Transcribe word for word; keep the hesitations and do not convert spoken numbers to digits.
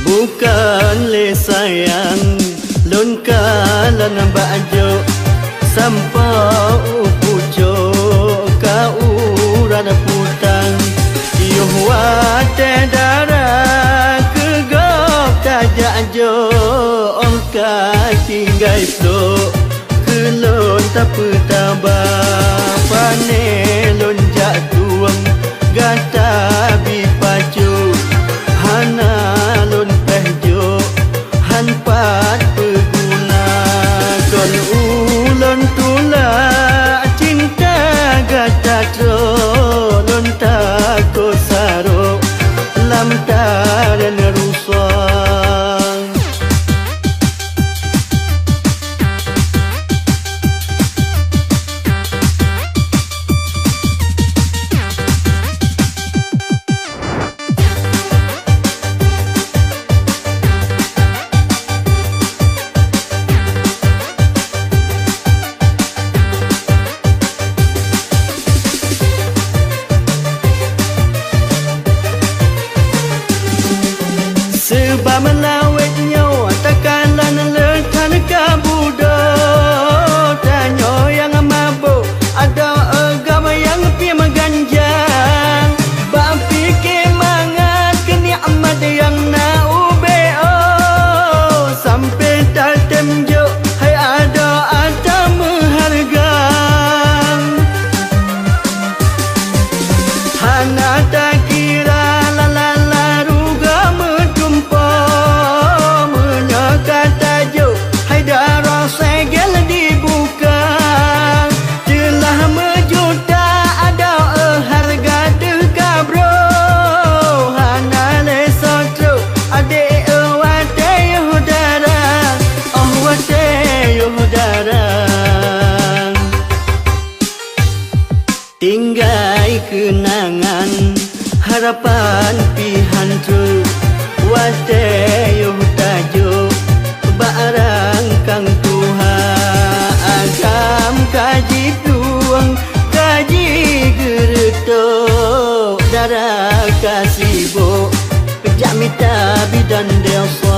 Bukon lé sayang lôn kalon bak jok, sampoe u pucok ka uroe putang. Yoh watée dara keu gob tajak jok, ka tinggai plok. Keu lôn tapeutaba, pané lôn jak tueng, gata bi pacu, hana lôn péh jok, han pat peuguna. Kon ulôn tulak cinta gata trok, lôn takot sarok lam tarén rusoe. Seubab lawét nyoe takalon le that ka budoe, tanyoe nyang mabök adoe gob nyang piem ganja. Bak pike mangat keu nikmat nyang na ubée, oh, sampoe tatem jok hai adoe ata meuhareuga. Hana takira lala laru goe meutumpôk, meunyoe ka tajok hai daroe segel dibuka. Teulah meujuta adoe hareuga teuh ka brôk, hana lé soe trok adék, oh watée yoh dara, oh watée yoh dara. Tinggai keunangan, harapan pih han trok, watée yoh tajok bak rangkang tuha. Agam ka jitueng, ka jigeureutok, dara ka sibok, jak mita bidan desya.